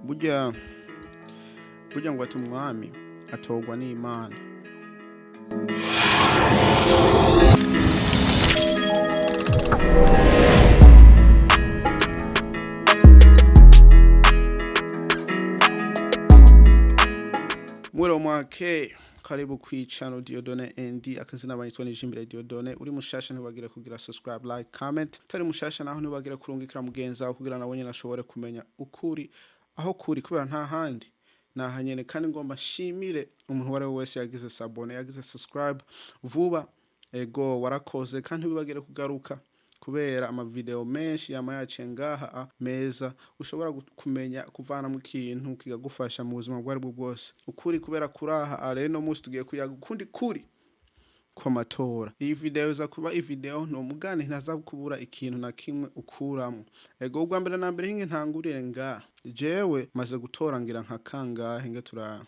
Burya burya ngo ati umwami atorwa n'Imana. Mwero mwake karibu kwicano Dieudonne ND akazina banyitwa Nijimbere Dieudonne. Uri mushasha ntibagire kugira subscribe, like, comment. Utari mushasha naho ntibagire kurungikira mugenzi wawe kugira nawe nyene ashobore kumenya ukuri aho kuri, kubera nta handi nahanyene. Kandi ngomba nshimire umuntu uwo ari we wese yagize s'abonner, yagize subscribe vuba. Ego, warakoze. Kandi ntibibagire kugaruka kubera amavideo menshi yama yaciye ngaha meza ushobora kumenya kuvanamo ikintu kikagufasha mu buzima bwo aribwo bwose. Ukuri kubera kuraha rero no munsi tugiye kuyaga ukundi kuri kw'amatora. Iyi video iza kuba ivideo ntumugane, ntaza kubura ikintu na kimwe ukuramwo. Ego, ubwa mbere na mbere hinge ntangurire ngaha. Jewe maze gutora ngira nka kangahe nge turaba.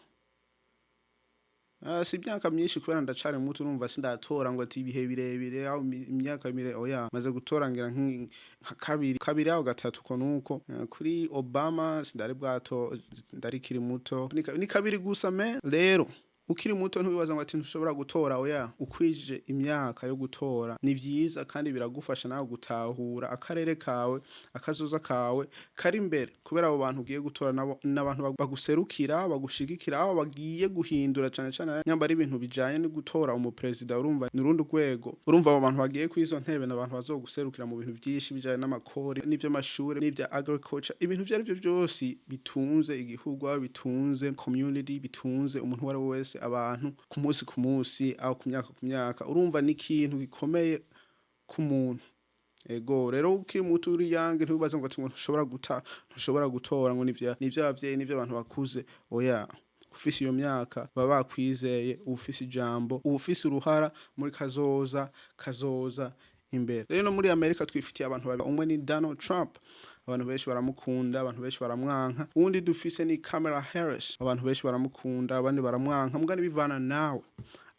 Si imyaka myinshi kubera ndacari muto, urumva sindatora ngo ati ibihe birebire aho imyaka mire, oya. Maze gutora ngira nka kabiri kabiri aho gatatu ko nuko. Kuri Obama sindari bwato, ndarikiri muto. Ni kabiri gusa. Me rero ukiri muto ntiwibaza ngo ati ntushobora gutora, oya. Ukwijije imyaka yo gutora ni vyiza kandi biragufasha nawe gutahura akarere kawe, akazoza kawe kari imbere, kubera abo bantu ugiye gutora nabo n'abantu baguserukira, bagushigikira, aho bagiye guhindura cane cane nyamba ari ibintu bijanye no gutora umuperezida. Urumva ni urundi rwego. Urumva abo bantu bagiye kuri izo ntebe n'abantu bazoguserukira mu bintu vyinshi bijanye n'amakori n'ivy'amashure n'ivya agriculture, ibintu ivyo arivyo vyose bitunze igihugu, aho bitunze community, bitunze umuntu uwo ari we wese, abantu ku munsi ku munsi, aho ku myaka ku myaka. Urumva ni ikintu gikomeye ku muntu. Ego, rero ukiri muto, uri yange, ntiwibaze ngo ati ngo ntushobora guta, ntushobora gutora, ngo nivya n'ivy'abavyeyi n'ivy'abantu bakuze, oya. Ufise iyo myaka baba bakwizeye, ufise ijambo, ufise uruhara muri kazoza imbere. Rero no muri Amerika twifitiye abantu babiri. Umwe ni Donald Trump, abantu benshi baramukunda, abantu benshi baramwanka. Uwundi dufise ni Kamala Harris, abantu benshi baramukunda, abandi baramwanka. Mugani bivana nawe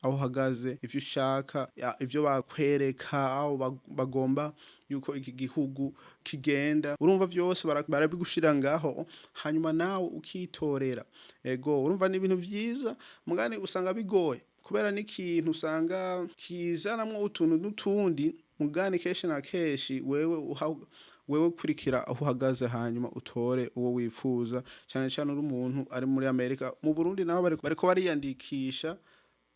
aho uhagaze, ivyo ushaka, ivyo bakwereka, aho bagomba yuko iki gihugu kigenda. Urumva vyose barabigushira ngaho, hanyuma nawe ukitorera. Ego, urumva ni ibintu vyiza. Mugani usanga bigoye kubera n'ikintu usanga kizanamwo utuntu n'utundi. Mugani kenshi na kenshi wewe kurikira aho uhagaze, hanyuma utore uwo wifuza, cyane cyane uri umuntu ari muri Amerika. Mu Burundi nabo bariko bariyandikisha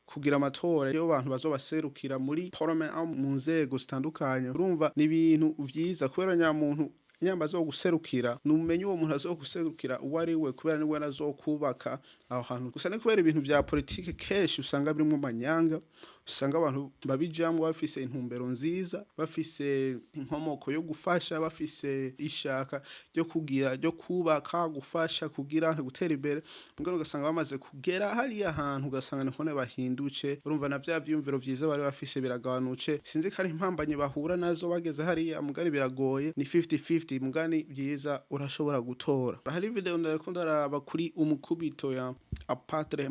kugira amatora iyo abantu bazobaserukira muri parliament, aho mu nzego zitandukanye. Urumva ni ibintu vyiza kubera nyamuntu nyamba azoguserukira numenye uwo muntu azoguserukira uwo ari we, kubera niwe azokubaka aho hantu. Gusa ni kubera ibintu vya politike kenshi usanga birimwo amanyanga, usanga abantu babijamwo bafise intumbero nziza, bafise inkomoko yo gufasha, bafise ishaka ryo kugira, ryo kubaka, gufasha, kugira gutera imbere. Mugabo ugasanga bamaze kugera hariya hantu, ugasanga niko bahinduce. Urumva na vya vyiyumviro vyiza bari bafise biragabanutse. Sinzi ko ari impambanyi bahura nazo bageze hariya, mugani biragoye, ni 50-50. Mugani vyiza urashobora gutora. Hari video ndariko ndaraba kuri umukubito ya Apatre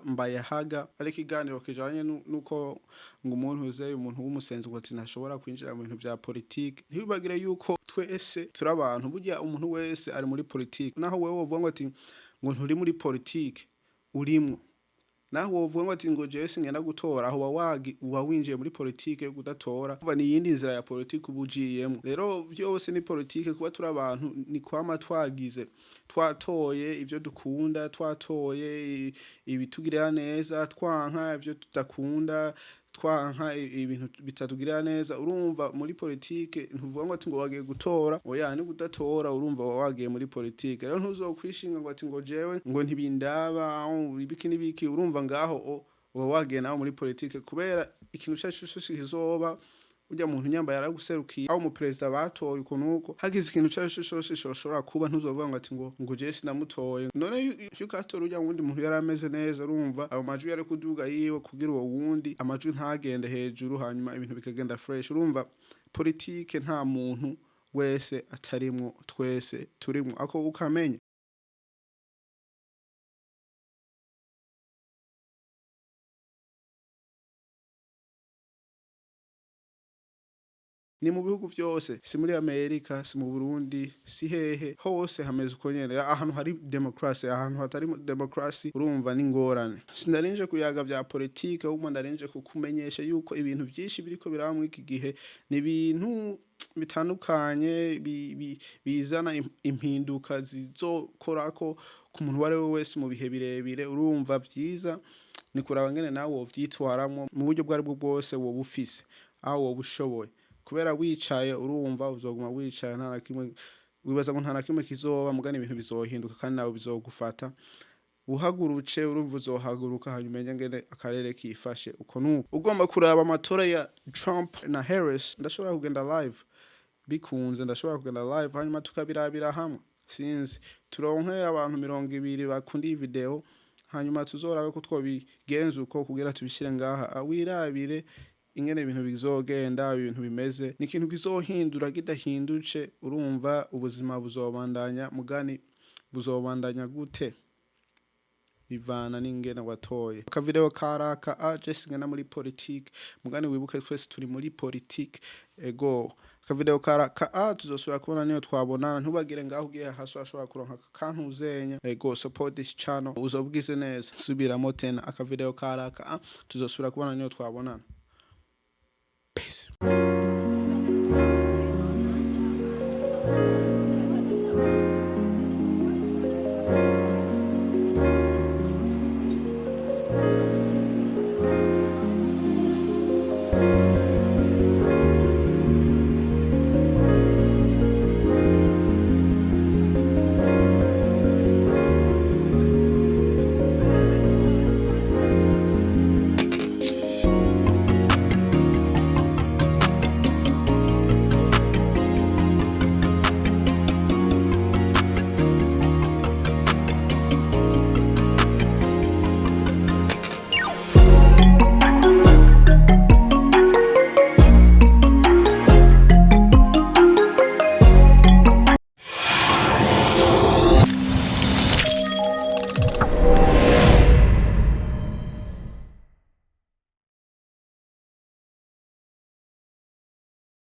Mbayahaga, ariko ikiganiro kijanye nuko ngo umuntu uzeye umuntu w'umusenzi ngo ati ntashobora kwinjira mu bintu vya politike. Ntibibagire yuko twese turi abantu. Burya umuntu wese ari muri politike. Naho wewe wovuga ngo ati ngo nturi muri politike, urimwo. Naho wovuga ngo ati ngo jewe singenda gutora, aho uba winjiye muri politike yo kudatora. Kuva ni iyindi nzira ya politike uba ugiyemwo. Rero vyose ni politike. Kuba turi abantu ni kwama twagize, twatoye ivyo dukunda, twatoye ibitugirira neza, twanka ivyo tudakunda, twanka ibintu bitatugirira neza. Urumva muri politike ntuvuga ngo ati ngo wagiye gutora, oya, ni kudatora. Urumva uba wagiye muri politike. Rero ntuzokwishinga ngo ati ngo jewe ngo ntibindaba ibiki n'ibiki. Urumva ngaho uba wagiye nawe muri politike, kubera ikintu cyacu cyose kizoba urya muntu nyamba yaraguserukiye, aho umuperezida batoye ukuntu uko hagize ikintu cyacu cyose coshobora kuba, ntuzovuga ngo ati ngo jewe sinamutoye. None iyo ukatora urya wundi muntu yari ameze neza, urumva ayo majwi yari kuduga yiwe kugira uwo wundi amajwi ntagende hejuru, hanyuma ibintu bikagenda fresh. Urumva politike nta muntu wese atarimwo, twese turimwo, ako ukamenya. Ni mu bihugu vyose, si muri Amerika, si mu Burundi, si hehe hose hameze uko nyene. Ahantu hari democracy, ahantu hatari democracy, urumva n'ingorane. Sinarinje kuyaga vya politike, ahubwo ndarinje kukumenyesha yuko ibintu vyinshi biriko biraba muri iki gihe ni ibintu bitandukanye bizana impinduka zizokorako ku muntu uwo ari we wese mu bihe birebire. Urumva, vyiza ni kuraba ngene nawe wovyitwaramwo mu buryo bwo aribwo bwose woba ufise, aho woba ushoboye, kubera wicaye, urumva, uzoguma wicaye, nta na kimwe wibaza ngo nta na kimwe kizoba. Mugani ibintu bizohinduka kandi nawe bizogufata. Uhagurutse, urumva, uzohaguruka, hanyuma umenye ngene akarere kifashe. Uko nuko ugomba kuraba amatora ya Trump na Harris. Ndashobora kugenda live bikunze, ndashobora kugenda live hanyuma tukabirabira hamwe. Sinzi, turonke abantu 20 bakunda iyi video, hanyuma tuzorabe ko twobigenza uko kugira tubishire ngaha, wirabire ingene ibintu bizogenda. Ibintu bimeze ni ikintu kizohindura kidahindutse. Urumva, ubuzima buzobandanya, mugani buzobandanya gute bivana n'ingene watoye. Akavideo karaka aje singana muri politike, mugani wibuke twese turi muri politike. Ego, akavideo karaka a tuzosubira kubona niyo twabonana. Ntubagire ngaho ugiye hasi urashobora kuronka kantuzenya. Ego, support this channel, uzobwize neza. Subiramo tena, akavideo karaka a tuzosubira kubona niyo twabonana. Peace.